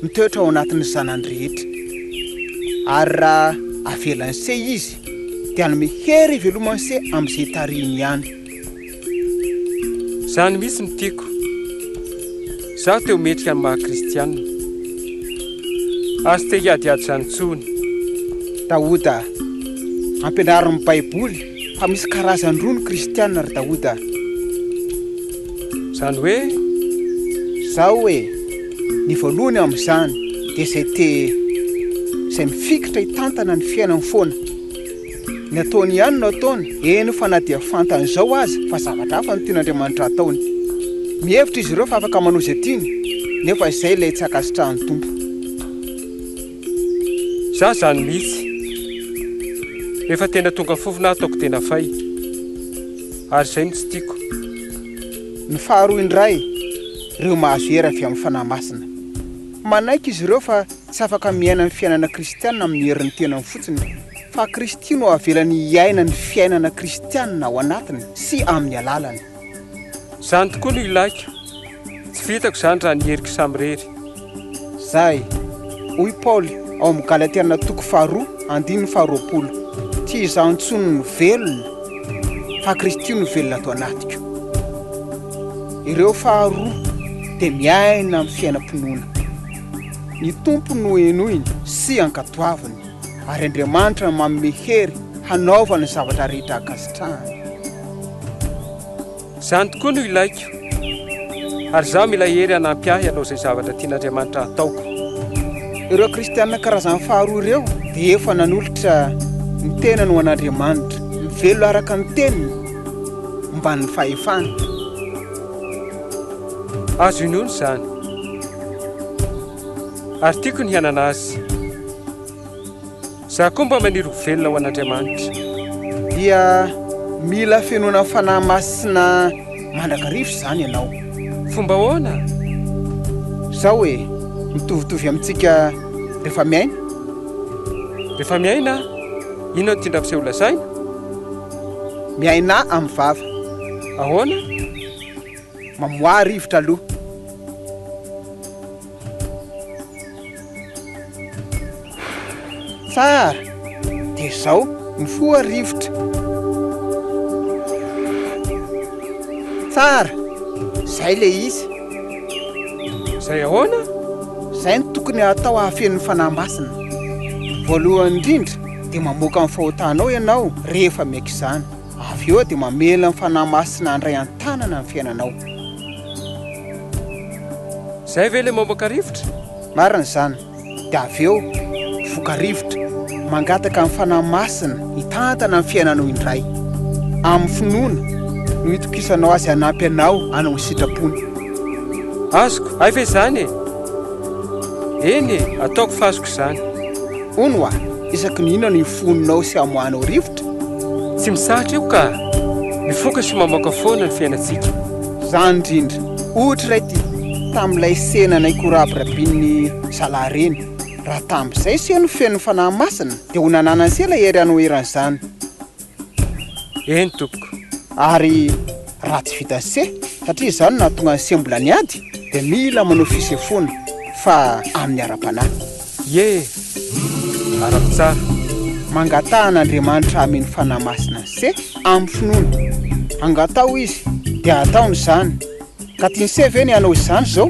mitoetra ao anatin'ny zanany rehetra. Ary raha avelan'i se Izy, dia hanome hery hiveloman'i se amin'izay tarihiny ihany. Izany mihitsy no tiako. Izaho te ho mendrika ny maha kristianina. Ary tsy te hiadiady izany intsony. Daoda, Ampianarin'ny Baiboly fa misy karazany roa ny kristiana ry Daoda a! Izany hoe? Izao e! Ny voalohany amin'izany dia izay te, izay mifikitra hitantana ny fiainany foana. Ny ataony ihany no ataony, eny fa na dia fantany izao aza fa zavatra hafa no tian'Andriamanitra hataony. Mihevitra izy ireo fa afaka manao izay tiany, nefa izay ilay tsy ankasitrahan'ny Tompo. Za zany mihitsy. Rehefa tena tonga fofona aho ataoko tena fay. Ary izay no tsy tiako. Ny faharoa indray, ireo mahazo hery avy amin'ny Fanahy Masina. Manaiky izy ireo fa tsy afaka miaina ny fiainana kristiana amin'ny herin'ny tenany fotsiny, fa Kristy no avelany hiaina ny fiainana kristiana ao anatiny sy amin'ny alalany. Izany tokoa no ilaiko. Tsy vitako izany raha ny heriko samirery. Izay, hoy Paoly ao amin'ny Galatiana toko faharoa andininy faharoapolo, Tsy izaho intsony no velona, fa Kristy no velona ato anatiko. Ireo faharoa dia miaina amin'ny fiainam-pinoana. Ny Tompo no henoiny sy ankatoaviny, ary Andriamanitra no manome hery hanaovany ny zavatra rehetra ankasitrahany. Izany tokoa no ilaiko, ary izaho mila hery hanampy ahy hanao izay zavatra tian'Andriamanitra hataoko. Ireo kristiana karazany faharoa ireo dia efa nanolotra ny tenany ho an'Andriamanitra, mivelona araka ny teniny, mbanin'ny fahefany. Azo inoana izany, ary tiako ny hanana azy. Izaho koa mba maniry ho velona ho an'Andriamanitra. Dia mila fenoina Fanahy Masina mandrakariva izany ianao. Fomba ahoana? Izao e, mitovitovy amintsika rehefa miaina. Rehefa miaina? Inona no tian-dRamose holazaina? Miainà amin'ny vava. Ahoana? Mamoaha rivotra aloha. Tsara! Dia izao, mifoha rivotra. Tsara! Izay ilay izy. Izay ahoana? Izay no tokony hatao hahafeno ny Fanahy Masina. Voalohany indrindra dia mamoaka ny fahotanao ianao rehefa miaiky izany. Avy eo dia mamela ny Fanahy Masina handray an-tanana ny fiainanao. Izay ve ilay mamoaka rivotra? Marina izany. Dia avy eo, mifoka rivotra, mangataka ny Fanahy Masina hitantana ny fiainanao indray. Amin'ny finoana no itokisanao Azy hanampy anao hanao ny sitrapony. Azoko, hay ve izany e? Eny e, ataoko fa azoko izany. Hono hoa, isaky ny inona no ifoninao sy amoahanao rivotra? Tsy misahatra io ka! Mifoka sy mamoaka foana ny fiainantsika. Izany indrindra. Ohatra iray ity, tamin'ilay sena naikorabirabin'ny zalahy ireny. Raha tamin'izay se no feno ny Fanahy Masina, dia ho nananan'i se ilay hery hanoherana izany. Eny tompoko. Ary raha tsy vitan'i se, satria izany no nahatonga an'i se mbola niady, dia mila manao fisefoana, fa amin'ny ara-panahy. Ie, arako tsara. Mangataha an'Andriamanitra hameno Fanahy Masina an'i se amin'ny finoana. Angataho Izy, dia hataony izany. Ka tian'i se ve ny hanao izany izao?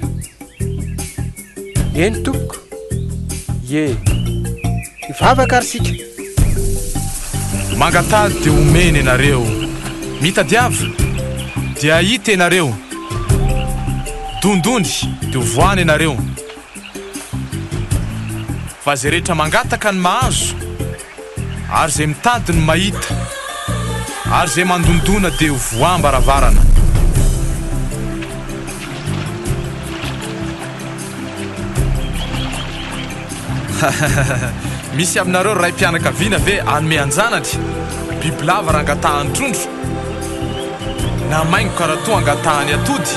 Eny tompoko. Ie. Hivavaka ary isika. Mangataha dia homena ianareo. Mitadiava dia hahita ianareo. Dondony dia hovoahana ianareo. Fa izay rehetra mangataka no mahazo, ary izay mitady no mahita, ary izay mandondona dia ho voam-baravarana. Misy aminareo raim-pianakaviana ve hanome an-janany bibilava raha angatahany trondro? Na maingoka raha toa angatahany atody?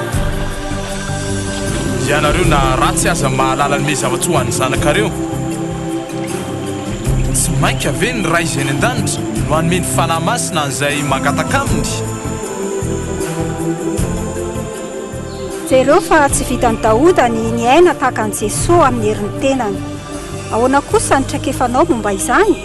Ianareo na ratsy aza mahalala hanome zava-tsoa ho an'ny zanakareo. Tsy mainka ve ny Ray izay any an-danitra no hanome ny Fanahy Masina an'izay mangataka Aminy? Jereo fa tsy vitan'i Daoda ny niaina tahaka an'i Jesoa amin'ny herin'ny tenany. Ahoana kosa ny traikefanao momba izany?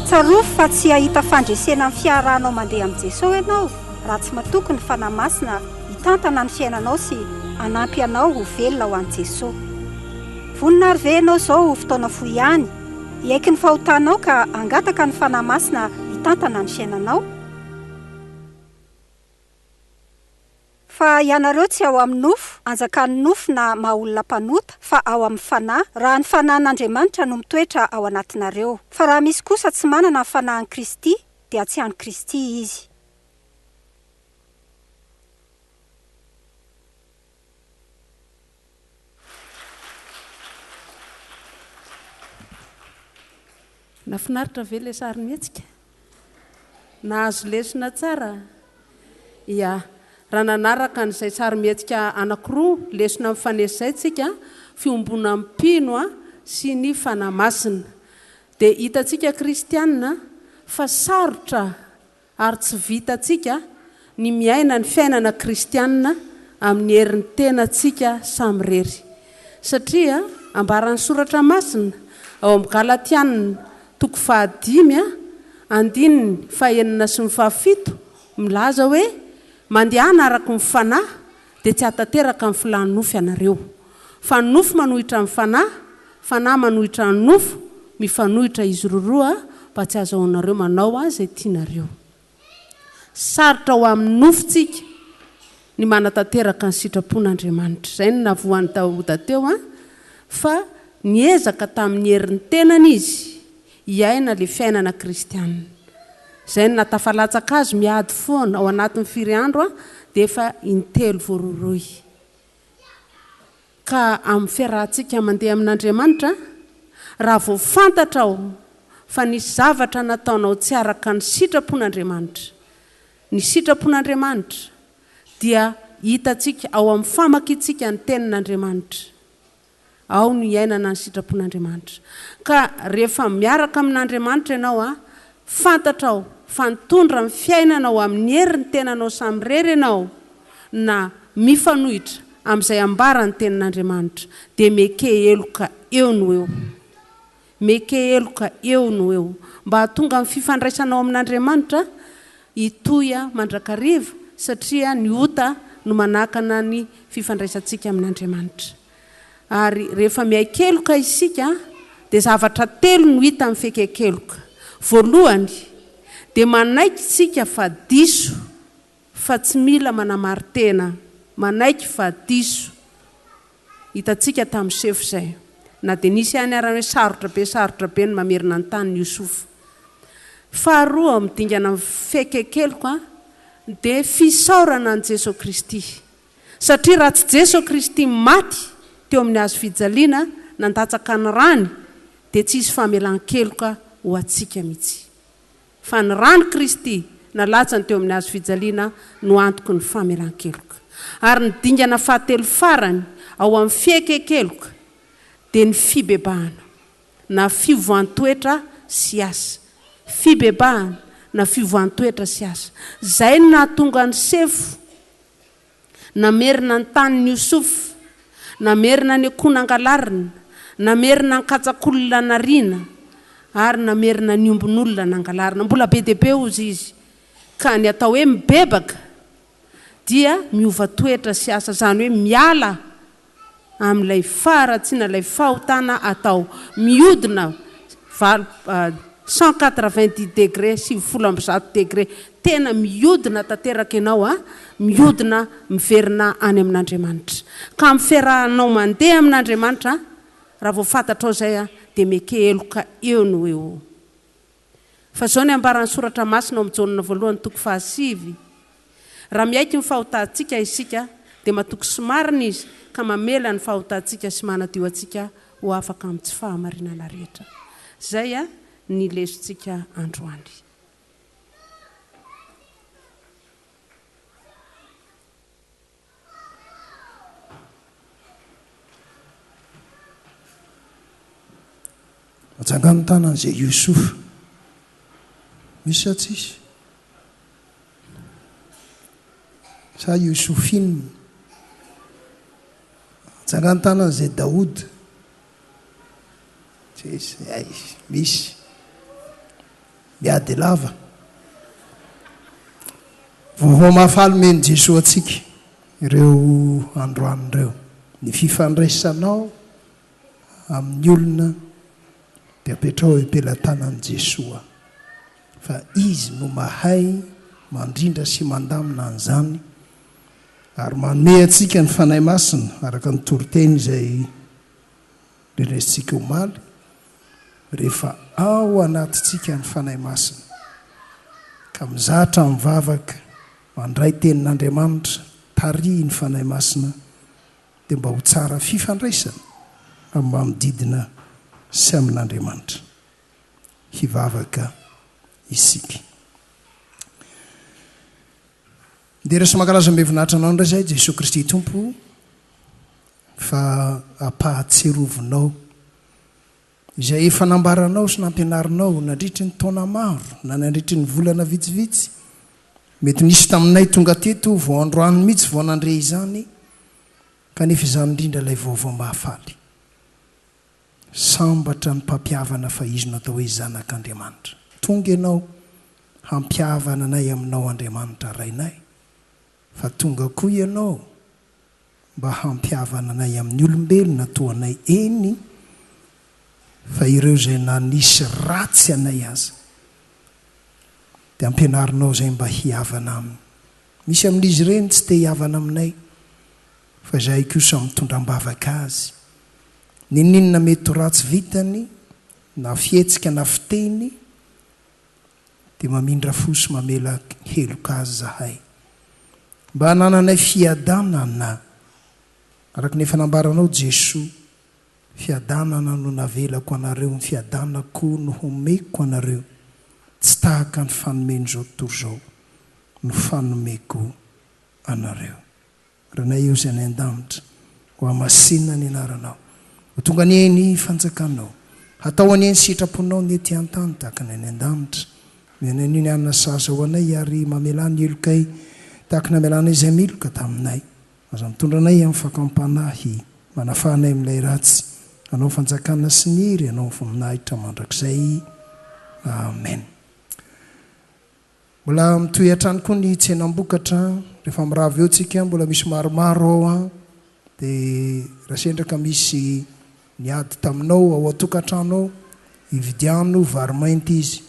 Tsarovy fa tsy hahita fandresena amin'ny fiarahanao mandeha amin'i Jesoa ianao raha tsy matoky ny Fanahy Masina hitantana ny fiainanao sy hanampy anao ho velona ho an'i Jesoa. Vonona ary ve ianao izao ho fotoana fohy ihany, hiaiky ny fahotanao ka hangataka ny Fanahy Masina? mitantana ny fiainanao? Fa ianareo tsy ao amin'ny nofo, anjakan'ny nofo na maha-olona mpanota, fa ao amin'ny Fanahy, raha ny Fanahin'Andriamanitra no mitoetra ao anatinareo. Fa raha misy kosa tsy manana ny Fanahin'i Kristy, dia tsy an'i Kristy izy. Nafinaritra ve ilay sarimihetsika? Nahazo lesona tsara? Ia. Raha nanaraka an'izay sarimihetsika anankiroa lesona mifanesy izay tsika, fiombonan'ny mpino sy ny Fanahy Masina, dia hitantsika kristiana fa sarotra Ary tsy vitantsika ny miaina ny fiainana kristianina amin'ny herin'ny tenantsika samirery. Satria ambaran'ny Soratra Masina ao amin'ny Galatiana toko fahadimy andininy fahenina sy ny fahafito milaza hoe, Mandehana araka ny Fanahy dia tsy hahatanteraka ny filàn'ny nofo ianareo. Fa ny nofo manohitra ny fanahy, fanahy manohitra ny nofo, mifanohitra izy roroa mba tsy hahazahoanareo manao izay tianareo. Sarotra ho amin'ny nofontsika ny manatanteraka ny sitrapon'Andriamanitra. Izay no navoan'i Daoda teo an, fa niezaka tamin'ny herin'ny tenany izy hiaina ilay fiainana kristiana. Izay no nahatafalatsaka azy miady foana ao anatin'ny firy andro dia efa intelo voarohirohy. Ka amin'ny fiarahantsika mandeha amin'Andriamanitra, raha vao fantatrao fa nisy zavatra nataonao tsy araka ny sitrapon'Andriamanitra, ny sitrapon'Andriamanitra dia hitantsika ao amin'ny famakiantsika ny Tenin'Andriamanitra. Ao no iainana ny sitrapon'Andriamanitra. Ka rehefa miaraka amin'Andriamanitra ianao an, fantatrao fa nitondra ny fiainanao amin'ny herin'ny tenanao samirery ianao, na mifanohitra amin'izay ambaran'ny Tenin'Andriamanitra, dia meke heloka eo no eo. Meke heloka eo no eo. Mba hahatonga ny fifandraisanao amin'Andriamanitra hitohy mandrakariva, satria ny ota no manakana ny fifandraisantsika amin'Andriamanitra. Ary rehefa miaiky heloka isika dia zavatra telo no hita amin'ny fiaiken-keloka. Voalohany, dia manaiky isika fa diso, fa tsy mila manamari-tena, manaiky fa diso. Hitantsika tamin'ny sefo izay. Na dia nisy ihany ara hoe sarotra be sarotra be ny mamerina ny tanin'i Youssouf. Faharoa amin'ny dingana amin'ny fiaiken-keloka dia fisaorana an'i Jesoa Kristy. Satria raha tsy Jeso Kristy maty teo amin'ny hazo fijaliana nandatsaka ny rany dia tsy hisy famelan-keloka ho antsika mihitsy. Fa ny ran'i Kristy nalatsany teo amin'ny hazo fijaliana no antoky ny famelan-keloka. Ary ny dingana fahatelo farany ao amin'ny fieken-keloka dia ny fibebahana. na fiovan-toetra sy asa. Fibebahana na fiovan-toetra sy asa. Izay no nahatonga an'i Sefo namerina ny tanin'i Youssouf, namerina ny akoho nangalarina, namerina ny katsak'olona nariana, ary namerina ny ombin'olona nangalarina. Mbola be dia be hozy izy. Ka ny atao hoe mibebaka dia miova toetra sy asa, izany hoe miala amin'ilay faharatsiana, ilay fahotana atao. Mihodina valo, 190 degré, 190 degré, tena mihodina tanteraka ianao a, mihodina miverina any amin'Andriamanitra. Ka amin'ny fiarahanao mandeha amin'Andriamanitra, raha vao fantatrao izay a, dia meke heloka eo no eo. Fa izao ny ambaran'ny Soratra Masina ao amin'ny Jaona voalohany toko fahasivy, Raha miaiky ny fahotantsika isika, dia matoky sy marina Izy ka mamela ny fahotantsika sy manadio antsika ho afaka amin'ny tsy fahamarinana rehetra. Izay ny lesontsika androany. Atsangano ny tanan'izay Youssouf. Misy sa tsisy? Sa Youssoufine? Atsangano ny tanan'izay Daoud. Tsisy, ay, misy. Miady lava. Vaovao mahafaly omen'i Jesoa antsika ireo androany ireo. Ny fifandraisanao amin'ny olona dia apetraho eo am-pelatanan'i Jesoa. Fa Izy no mahay mandrindra sy mandamina an'izany ary manome antsika ny Fanahy Masina araka ny toriteny izay renesintsika omaly, rehefa ao anatintsika ny Fanahy Masina ka mizatra mivavaka, mandray tenin'Andriamanitra, tarihin'ny Fanahy Masina dia mba ho tsara fifandraisana amin'ny manodidina sy amin'Andriamanitra. Hivavaka isika. Midera sy mankalaza ny voninahitra Anao indray izahay Jesoa Kristy Tompo fa ampahatsirovinao izay efa nambaranao sy nampianarinao nandritry ny taona maro na nandritry ny volana vitsivitsy. Mety nisy taminay tonga teto vao androany mihitsy vao nandre izany kanefa izany indrindra ilay vaovao mahafaly. Sambatra ny mpampihavana fa izy no atao hoe zanak'Andriamanitra. Tonga ianao hampihavana anay aminao Andriamanitra Rainay, fa tonga koa ianao mba hampihavana anay amin'ny olombelona toa anay eny fa ireo izay nanisy ratsy anay aza dia ampianarinao izay mba hihavana aminy. Misy amin'izy ireny tsy te hihavana aminay fa izahay kosa mitondra am-bavaka azy. N'inon'inona mety ho ratsy vitany na fihetsika na fiteny dia mamindra fo sy mamela heloka azy izahay. Mba hanananay fiadanana araka ny efa nambaranao Jesoa, fiadanana no navelako anareo, ny fiadanako no homeko anareo, tsy tahaka ny fanomen'izao tontolo izao no fanomeko anareo. Ranay eo izay any an-danitra, ho hamasinina ny anaranao. Ho tonga anie ny fanjakanao. Hatao anie ny sitraponao ny ety an-tany tahaka ny any an-danitra. Omena anio ny hanina sahaza ho anay ary mamelà ny helokay tahaka ny namelanay izay meloka taminay. Aza mitondra anay amin'ny fakam-panahy, manafaha anay amin'ilay ratsy. Anao ny fanjakana sy ny hery, Anao ny voninahitra mandrakizay. Amen. Mbola mitohy hatrany koa ny tsenam-bokatra, rehefa mirava eo tsika mbola misy maromaro ao an, dia raha sendra ka misy niady taminao ao an-tokantrano ao, ividiano vary mainty izy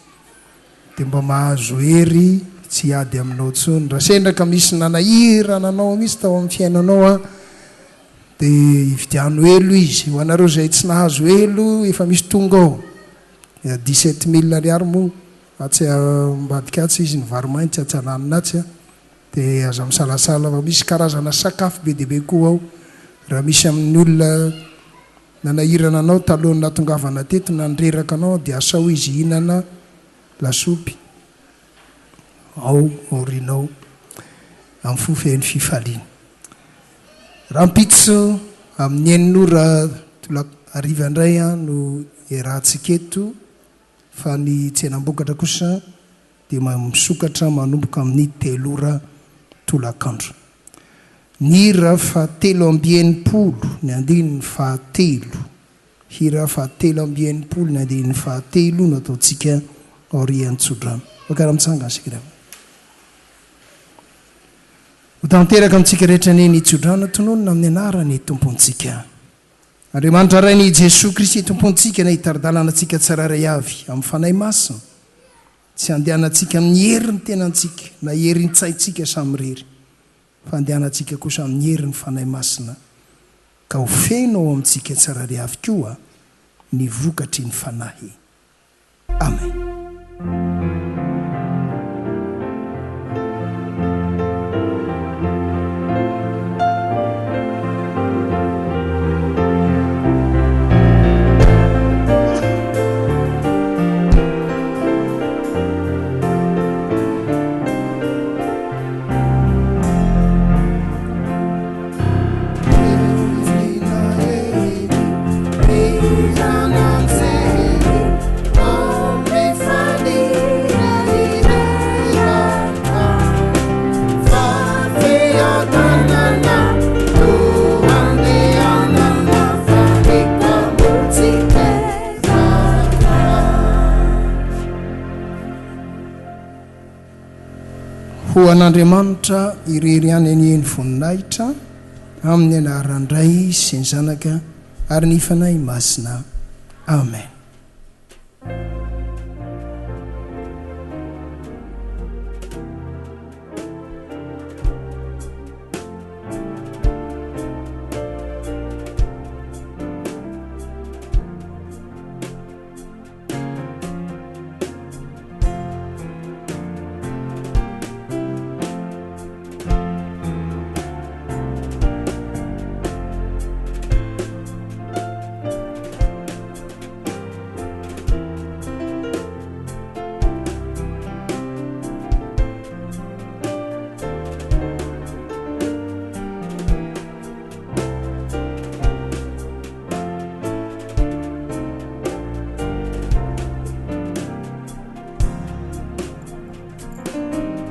dia mba mahazo hery tsy hiady aminao intsony, raha sendra ka misy nanahirana anao mihitsy tao amin'ny fiainanao an, dia ividiano elo izy, ho anareo izay tsy nahazo elo efa misy tonga ao, 17000 ariary moa. Atsy ambadika atsy izy ny vary mainty atsy ananona atsy a! Dia aza misalasala fa misy karazana sakafo be dia be koa ao. Raha misy amin'ny olona nanahirana anao talohan'ny nahatongavana teto na nireraka anao dia asao izy hihinana lasopy ao aoriana ao amin'ny fo feno fifaliana. Rahampitso amin'ny enina ora tolak- hariva indray no iarahantsika eto. Fa ny tsenam-bokatra kosa dia misokatra manomboka amin'ny telo ora tolakandro. Ny hira fahatelo 62 ny andininy fahatelo, hira fahatelo 62 ny andininy fahatelo no ataontsika aorian'ny tsodrano. Afaka raha mitsangana isika ry havana. Ho tanteraka amintsika rehetra anie ny tsodrano tononina amin'ny anaran'ny Tompontsika. Andriamanitra Rain' i Jesoa Kristy Tompontsika anie hitari-dalana antsika tsirairay avy amin'ny Fanahy Masina, tsy handehanantsika amin'ny herin'ny tenantsika na herin-tsaintsika samirery, fa handehanantsika kosa amin'ny herin'ny Fanahy Masina, ka ho feno ao amintsika tsirairay avy koa ny vokatry ny Fanahy. Amen. Ho an'Andriamanitra irery ihany anie ny voninahitra, amin'ny anaran-dRay sy ny Zanaka ary ny Fanahy Masina. Amen.